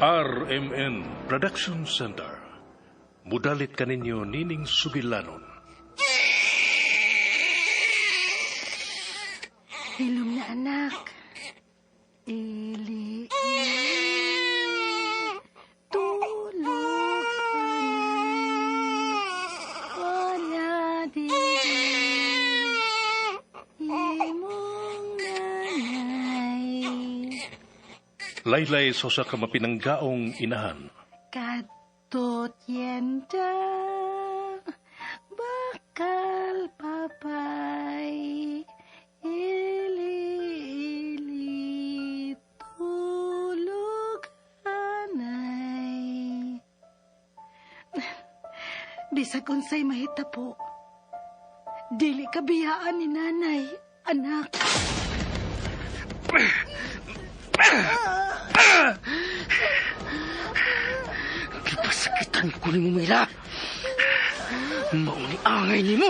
RMN Production Center. Mudalit kaninyo nining sugilanon. Hilom na, anak. Ili, ili, tulog anay. Wala di imong nanay. Laylay sa usa ka mapinanggaong inahan. Kadtot yenda, bakal papay, ili, ili, tulog anay. Bisag unsay mahitabo, dili ka biyaan ni nanay, anak. Gipasakitan ko nimo, Mila. Mauni angay nimo.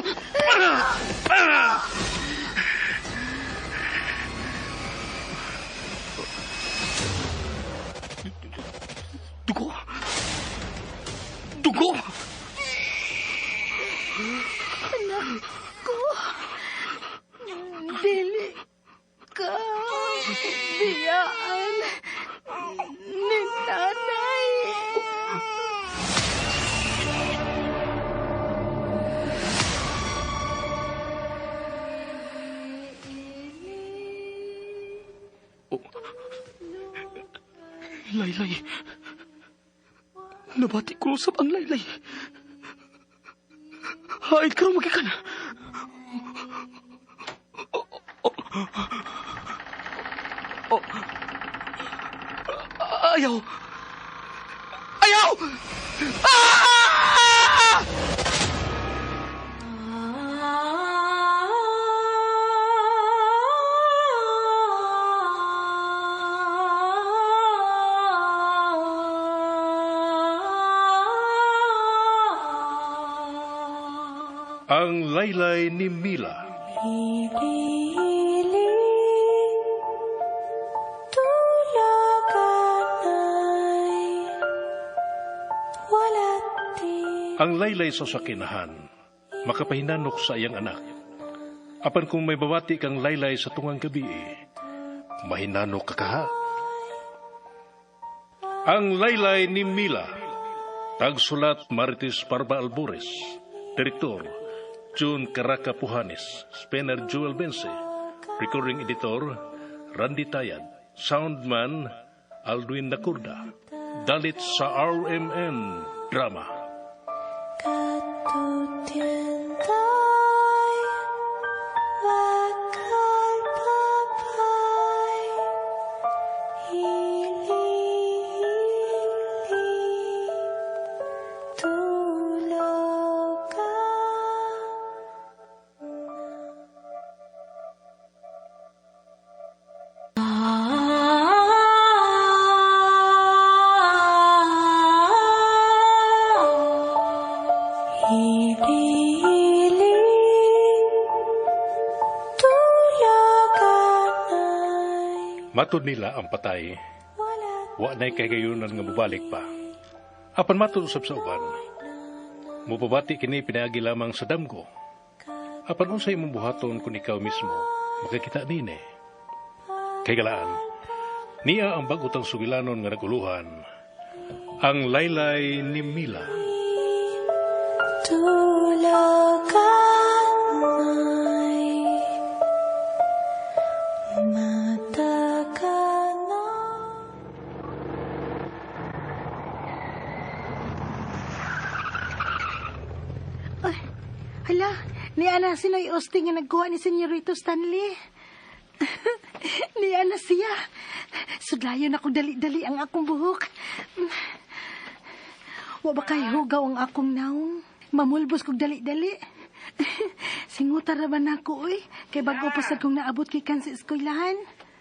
Dugo. Dugo. Anak ko, dili ka biyaan ni nanay. Oh. Laylay. Nabati ko usab ang laylay. Haid ka magikan. Oh, oh, oh. Ayaw. Ayaw! Ah! Ang Laylay ni Mila. Ili, tulog anay, wala di. Ang laylay sa sakinahan, makapahinanok sa iyang anak. Apan kung may babati kang laylay sa tungang gabi, mahinanok ka kaha. Ang Laylay ni Mila. Tagsulat Marites Parba Albores. Direktor June Caraca Puhanes. Spenner Joel Bense. Recording editor Randy Tayad. Soundman Aldwin Nakurda. Dalit sa RMN Drama. Katutientay, bakal papay, ili, ili, tulog ka. Ili, ili, tulog anay, Matod nila ang patay, wala wa na'y kahigayunan nga mobalik pa. Apan matod usab sa uban, mupabati kini pinaagi lamang sa damgo. Apan unsay imong buhaton kung ikaw mismo makakita nini? Kay galaan, niya ang bag-otang sugilanon nga naguluhan, ang Laylay ni Mila. Tulog anay, mata ka na. Ay, hala, ni Ana si Noy Austin nga nagkuha ni Senyorito Stanley. Ni Ana siya. Sudlayon ako dali-dali ang akong buhok. Wa ba kay hugaw ang akong naong? Mamulbos kog dali-dali. Singuta ra ba nako oy? Kay bago pa sad kong naabot kay kan sa eskwelahan.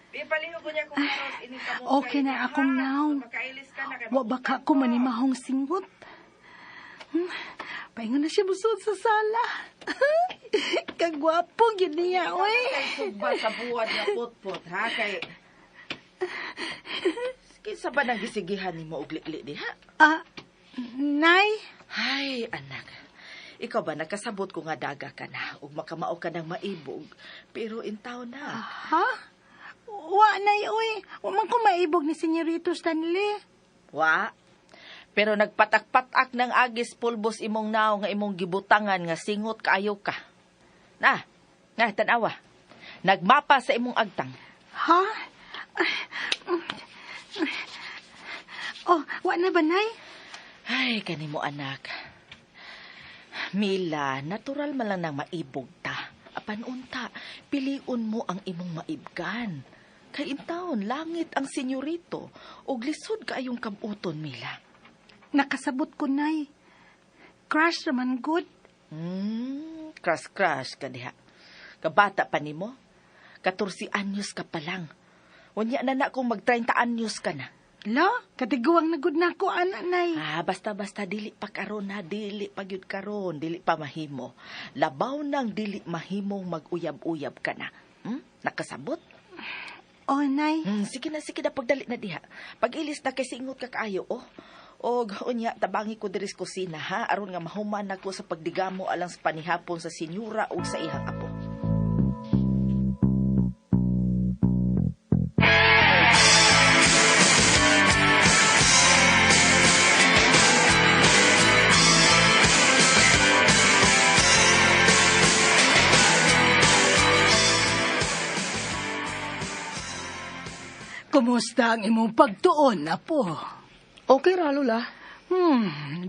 Di palihog ko niya kung aros ini ka mo Okay na akong naong. Makailis ka na kay Wa ba ka ko manimahong singot? Paingon na siya busod sa sala. Kagwapo gyud niya, oy. Kay sugba sa buwad nga putput ha kay kinsa Unsa ba nang gisigihan nimo og likli diha? Nay? Ay, anak. Ikaw ba nakasabot ko nga daga ka na ug makamao ka ng maibog, pero intaw na. Ha? Wa, Nay, uy. Wa man ko maibog ni Senyorito Stanley. Wa. Pero nagpatak-patak ng agis pulbos imong nao nga imong gibutangan nga singot kaayo ka. Na, tanawa. Nagmapa sa imong agtang. Ha? Oh, wa na ba, Nay? Ay, kanimo anak. Mila, natural man lang nang maibog ta. Apan unta, piliun mo ang imong maibgan. Kay intawon, langit ang senyorito. Og lisod kaayong kabuton, Mila. Nakasabot ko, Nay. Crush raman good. Crush-crush ka diha. Kabata pa nimo. 14 anyos ka pa lang. Unya na kung mag-30 anyos ka na. Lo, katiguang na good na ako, anak, Nay. Ah, basta-basta dili pa karon ha, dili pa gyud karon, dili pa mahimo. Labaw nang dili mahimong mag-uyab-uyab ka na. Nakasabot? Oh, Nay. Sige na, pagdali na diha. Pag-ilis na kay singot ka kaayo, oh. Og unya tabangi ko diri sa kusina ha, aron nga mahuman ako sa pagdigamo alang sa panihapon sa senyora ug sa iyang apo. Kumusta ang imong pagtuon, apo? Okay ra, Lola.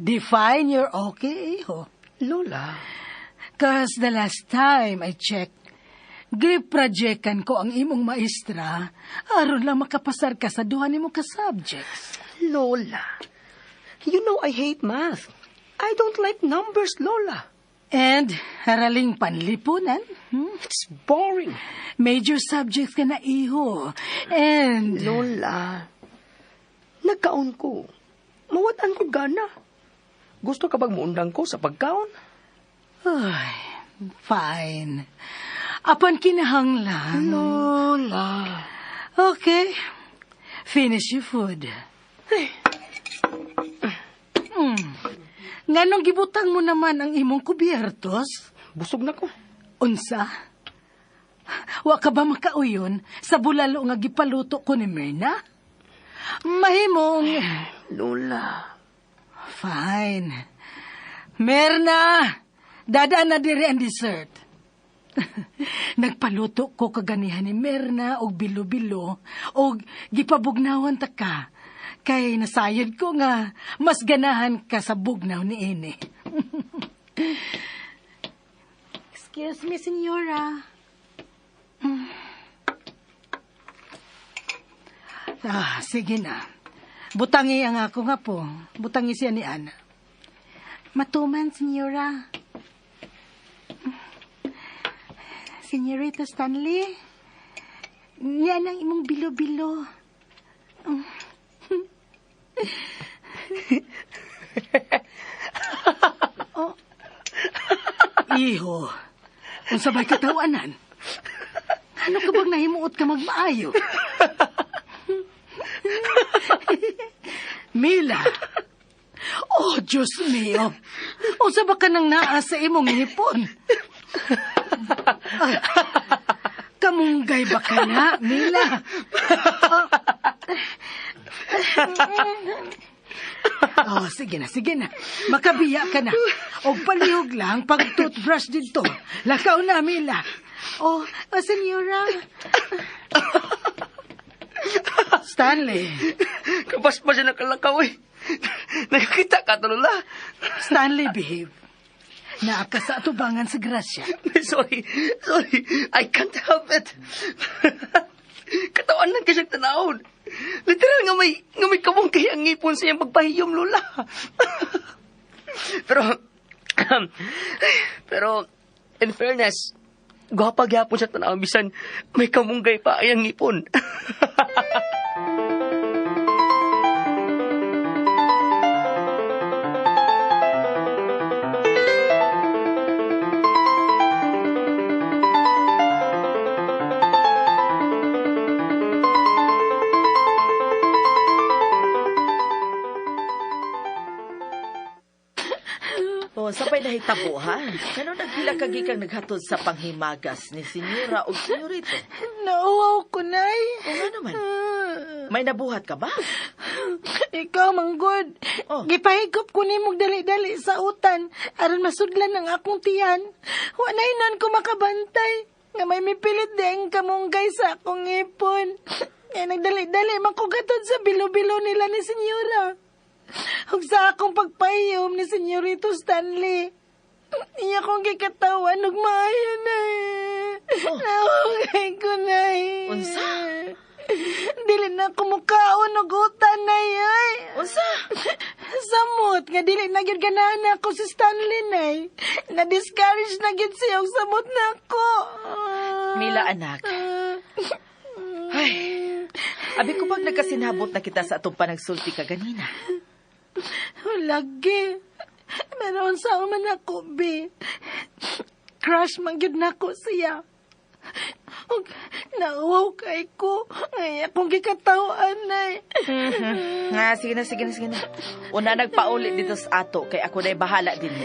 Define your okay, iho. Lola? 'Cause the last time I checked, giprojectan ko ang imong maestra aron lang makapasar ka sa duha nimo ka subjects. Lola, you know I hate math. I don't like numbers, Lola. And haraling panlipunan. It's boring. Major subjects ka na, iho. And... Lola, nagkaon ko. Mawat-an ko gana. Gusto ka bang muundang ko sa pagkaon? Ay, fine. Apan kinahanglan. Lola. Okay. Finish your food. Nganong gibutang mo naman ang imong kubiertos? Busog na ko. Unsa? Wa ka ba makauyon sa bulalo nga gipaluto ko ni Myrna? Mahimong... Lola. Fine. Myrna, dadaan na diri ang dessert. Nagpaluto ko kaganihan ni Myrna og bilo-bilo og gipabugnawan ta ka. Kay nasayod ko nga mas ganahan ka sa bugnaw ni ini. Excuse me, senyora. Ah, sige na. Butangi ang ako nga po. Butangi siya ni Ana. Matuman, senyora. Senyorita Stanley, niyan ang imong bilo-bilo. Oh. Iho, unsa ba'y katawanan? Ano ka bang nahimuot ka magmaayo? Mila! Oh, Diyos mio! Unsa ba ka nang naa sa imong ngipon? Ay, kamunggay ba ka na, Mila? Oh. Oh, sige na, sige na. Makabiya ka na. O palihog lang pag toothbrush dito. Lakaw na, Mila. Oh, senyora. Stanley. Kabas pa siya nakalakaw eh. Nakakita ka, Lola. Stanley, behave. Naaka sa atubangan sa grasya. Sorry, sorry. I can't help it. Katawan lang kasi tanawon. Literal nga may kabungkay ang ngipon sa iyang pagpahiyom, Lola. Pero, in fairness, gwapa gyapon sa tanawon bisan may kamunggay pa ang ngipon. Pero sabay nahitabo ha. Kano naghila ka gikang naghatod sa panghimagas ni senyora o senyorito? Nauwaw ko, Nay. O nga naman. May nabuhat ka ba? Ikaw, manggod. Oh. Gipahigop ko nimog dali-dali sa utan aron masudlan ang akong tiyan. Wa na inon ko makabantay. Nga may mipilit di ang kamunggay sa akong ngipon. Nga nagdali-dali man ko gatod sa bilo-bilo nila ni senyora. Ug sa akong pagpahiyom ni Senyorito Stanley. Iya kong gikatawan ug maayo na eh. Oh. Naugay ko na eh. Unsa? Dili na ko mukaon og utan na ay. Unsa? Samot nga dili na gyud ganahan ako si Stanley nay. Na-discourage na gyud siya og samot na ako. Mila, anak. Ay, abi ko pag nagkasinabot na kita sa atong panagsulti ka ganina. Lagi. Meron sa man ako, be. Crush man gyud nako siya. Ug nauwaw kay ko. Ay, akong gikatawan nay. Ah, sige na, sige na, sige na. Una nagpauli dito sa ato, kay ako na'y bahala din.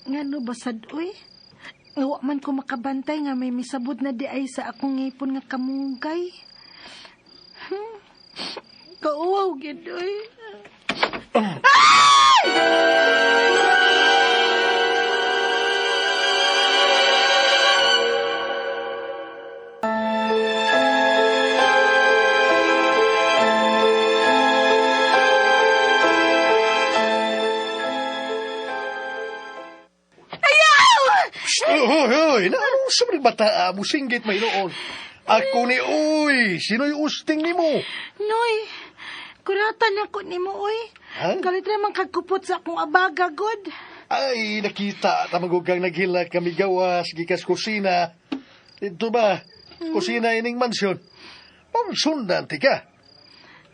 Ngano basad uy? Nga wa man ko makabantay nga may misabot na di ay sa akong ngipon nga kamunggay. Kauwaw gid uy. Hoy, hoy, naano sa mga bata mo singgit may noon. Ako ni uy, sino'y usting nimo? Noy, kuratan ako nimo uy. Ha? Kalit ra man kagkupot sa akong abaga god. Ay, nakita tamagugang naghila kami gawas gikas kusina. Dito ba? Kusina ining mansyon. Pangsundan ti ka.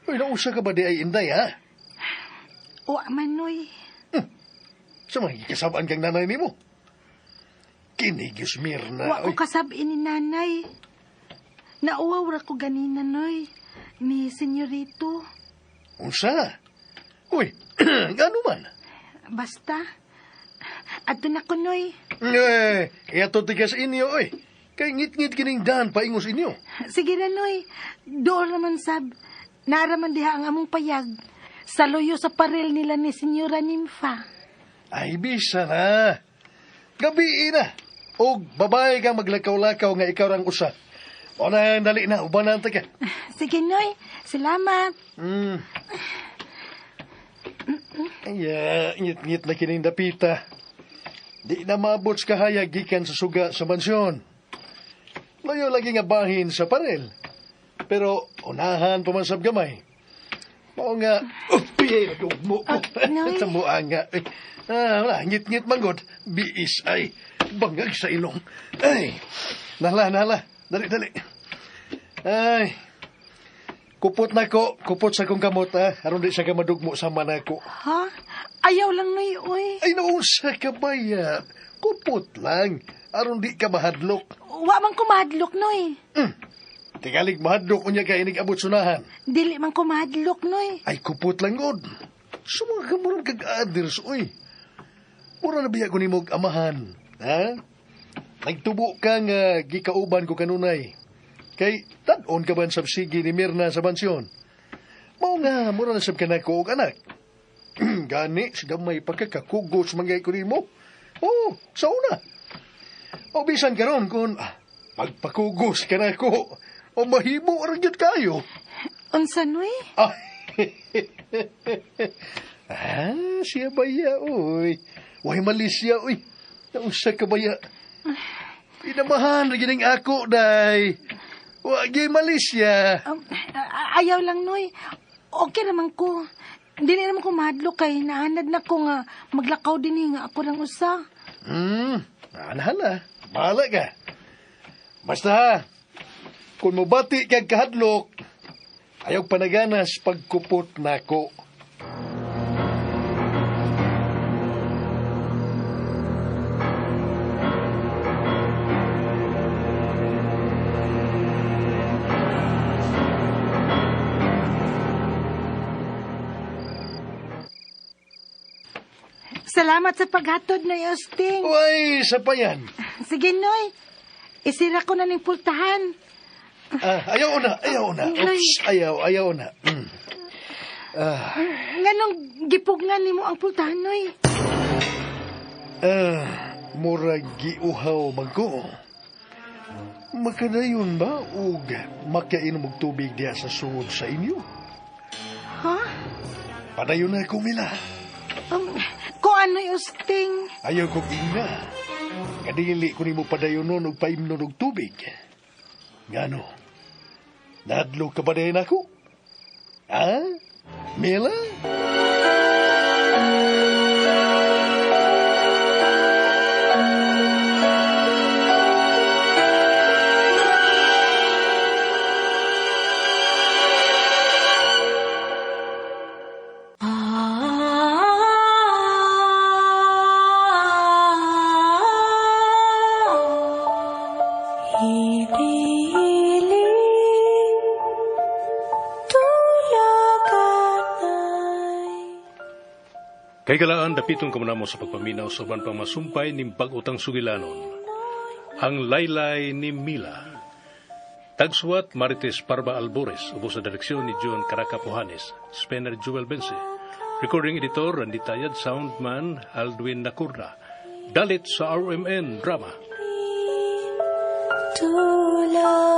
Uy, nausa ka ba di ay inday, ha? Wa man noy. Sa mga gikasabaan kang nanay nimo. Kinigyos Mirna. Wa ko oy. kasab-in ni nanay. Nauwaw ra ko ganina noy ni senyorito. Unsa? Uy, ngano man? Basta. Adto na ko noy. Eh, kaya to tigas inyo, oy. Kay ngit-ngit kining daan paingos inyo. Sige na, Noy. Doon naman sab. Naaraman diha ang among payag. Sa luyo sa parel nila ni Senyora Nympha. Ay, bisa na. Gabi na. Og babae kang maglakaw-lakaw nga ikaw rang usa. O na, dali na, uban na ang taga. Sige, Noy. Salamat. Ay, ngit-ngit na kining dapita. Di na maabot sa kahayag gikan sa suga sa mansyon. Layo lagi nga bahin sa parel. Pero unahan pa man sab gamay. Mao nga, piyay na dugmo ko. Ah, Noy. Tamuan nga. Eh, Ah, wala, ngit-ngit manggod. Biis ay bangag sa ilong. Ay, nala, nala. Dali, dali. Ay, kupot na ko. Kupot sa kong kamot, ha. Aron di siya ka madugmo sa manako. Ha? Ayaw lang, Noy, oy. Ay, nausa ka ba ya? Kupot lang. Aron di ka mahadlok. Wa man kumadlok, Noy. Tingalig mahadlok unya ka inig abot sunahan. Dili man kumadlok, Noy. Ay, kupot lang god. Sumanga ka murag kag others, uy. Mura na biya ko nimo og amahan. Ha? Nagtubo ka nga gikauban ko kanunay. Kay tad-on ka ba sa sige ni Mirna sa mansyon? Mao nga, mura na sab ka na ko og anak. Gani, si gamay pagkakakugos manggay ko nimo. Oo, sa una. O bisan karon kung magpakugos ka na ko, o mahimo ra gyud kayo. Unsa, Noy? Ah, ah siya ba ya, uy? Way mali siya, uy. Nausa ka ba ya? Inamahan, gining ako, day. Wagi mali siya. Ayaw lang, Noy. Okay naman ko. Dili naman ko mahadlok kay naanad na ko nga maglakaw din eh, nga ako lang usa. Anahan na. Bahala ka. Basta ha, kung mobati kag kahadlok, ayaw panaganas pagkupot nako. Salamat sa paghatod, Noy Osting. Uy, sa payan. Sige, Noy. Isira ko na ning pultahan. Ah, ayaw na, ayaw na. Oops, ayaw, ayaw na. Nganong gipugngan nimo ang pultahan, Noy? Ah, murag giuhaw man ko. Makadayon ba og makainom og tubig diha sa sud sa inyo? Ha? Padayon na ko, Mila. Kuan, Noy Osting. Ayaw kong ingna. Kadili ko nimo padayonon og paimnon og tubig. Ngano? Nadlo ka ba din ako? Ha? Mila? Hiling tulaganay. Kay galaan dapiton ka mo sa pagpaminaw sa uban pang masumpay ning bag-utang sugilanon. Ang Laylay ni Mila. Tagsuwat Marites Parba Albores, ubos sa direksyon ni John Caraca Puhanes, Spencer Jewel Bense. Recording editor Randy Tayad, soundman Aldwin Nakurna. Dalit sa RMN Drama. Tulaganay.